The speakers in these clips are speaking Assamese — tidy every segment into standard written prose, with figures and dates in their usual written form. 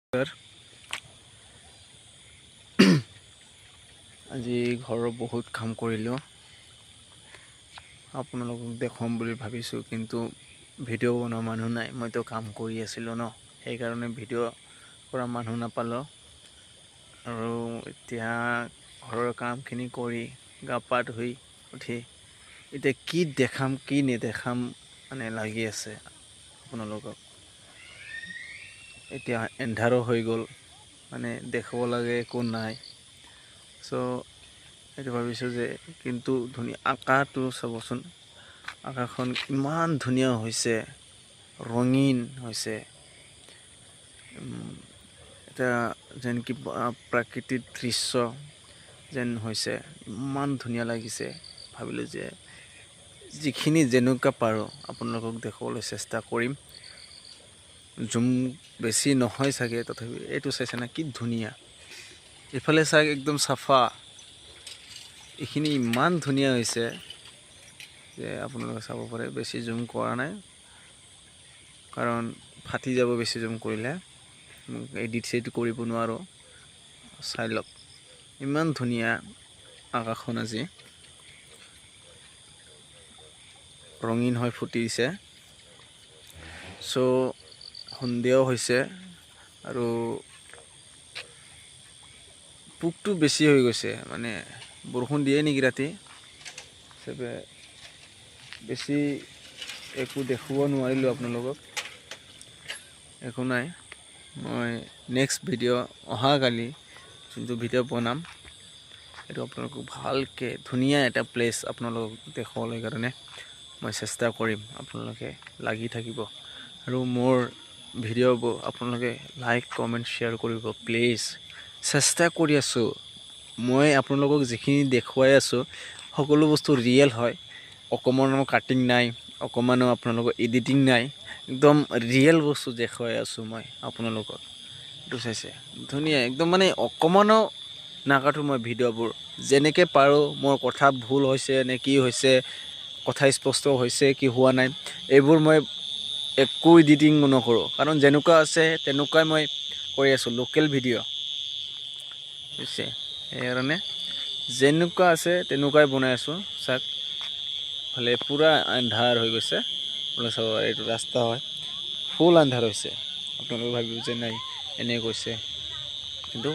আজি ঘৰৰ বহুত কাম কৰিলোঁ, আপোনালোকক দেখুৱাম বুলি ভাবিছোঁ, কিন্তু ভিডিঅ' বনোৱা মানুহ নাই। মইতো কাম কৰি আছিলোঁ ন, সেইকাৰণে ভিডিঅ' কৰা মানুহ নাপালোঁ। আৰু এতিয়া ঘৰৰ কামখিনি কৰি গা পা ধুই উঠি এতিয়া কি দেখাম কি নেদেখাম মানে লাগি আছে আপোনালোকক। এতিয়া এন্ধাৰো হৈ গ'ল, মানে দেখাব লাগে একো নাই। চ' এইটো ভাবিছোঁ যে কিন্তু ধুনীয়া আকাশটো চাবচোন, আকাশখন ইমান ধুনীয়া হৈছে, ৰঙীন হৈছে, এটা যেন কি প্ৰাকৃতিক দৃশ্য যেন হৈছে, ইমান ধুনীয়া লাগিছে। ভাবিলোঁ যে যিখিনি যেনেকুৱা পাৰোঁ আপোনালোকক দেখুৱাবলৈ চেষ্টা কৰিম। জুম বেছি নহয় চাগে, তথাপি এইটো চাইছে না কি ধুনীয়া। ইফালে চাই একদম চাফা, এইখিনি ইমান ধুনীয়া হৈছে যে আপোনালোকে চাব পাৰে। বেছি জুম কৰা নাই কাৰণ ফাটি যাব বেছি জুম কৰিলে, এডিট চেডিট কৰিব নোৱাৰোঁ। চাই লওক ইমান ধুনীয়া আকাশখন আজি ৰঙীন হৈ ফুটিছে। চ' সন্ধিয়াও হৈছে আৰু পোকটো বেছি হৈ গৈছে, মানে বৰষুণ দিয়ে নেকি ৰাতি, হিচাপে বেছি একো দেখুৱাব নোৱাৰিলোঁ আপোনালোকক। একো নাই, মই নেক্সট ভিডিঅ' অহাকালি যোনটো ভিডিঅ' বনাম সেইটো আপোনালোকক ভালকৈ ধুনীয়া এটা প্লেচ আপোনালোকক দেখুৱাবলৈ কাৰণে মই চেষ্টা কৰিম। আপোনালোকে লাগি থাকিব আৰু মোৰ ভিডিঅ'বোৰ আপোনালোকে লাইক কমেণ্ট শ্বেয়াৰ কৰিব প্লিজ। চেষ্টা কৰি আছোঁ মই আপোনালোকক যিখিনি দেখুৱাই আছোঁ সকলো বস্তু ৰিয়েল হয়, অকণমানো কাটিং নাই, অকণমানো আপোনালোকৰ এডিটিং নাই, একদম ৰিয়েল বস্তু দেখুৱাই আছোঁ মই আপোনালোকক। এইটো চাইছে ধুনীয়া একদম, মানে অকণমানো নাকাটো মই ভিডিঅ'বোৰ, যেনেকৈ পাৰোঁ। মোৰ কথা ভুল হৈছে নে কি হৈছে, কথা স্পষ্ট হৈছে কি হোৱা নাই, এইবোৰ মই একো এডিটিং নকৰোঁ, কাৰণ যেনেকুৱা আছে তেনেকুৱাই মই কৰি আছোঁ, লোকেল ভিডিঅ' বুজিছে। সেইকাৰণে যেনেকুৱা আছে তেনেকুৱাই বনাই আছোঁ। চাওক ফালে পূৰা আন্ধাৰ হৈ গৈছে, আপোনালোকে চাব এইটো ৰাস্তা হয়, ফুল আন্ধাৰ হৈছে। আপোনালোকে ভাবিব যে নাই এনেই কৈছে, কিন্তু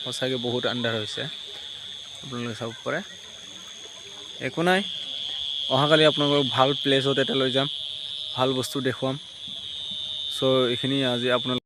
সঁচাকৈ বহুত আন্ধাৰ হৈছে, আপোনালোকে চাব পাৰে। একো নাই, অহাকালি আপোনালোকক ভাল প্লেচত এটা লৈ যাম, ভাল বস্তু দেখুৱাম। চ' এইখিনি আজি আপোনালোক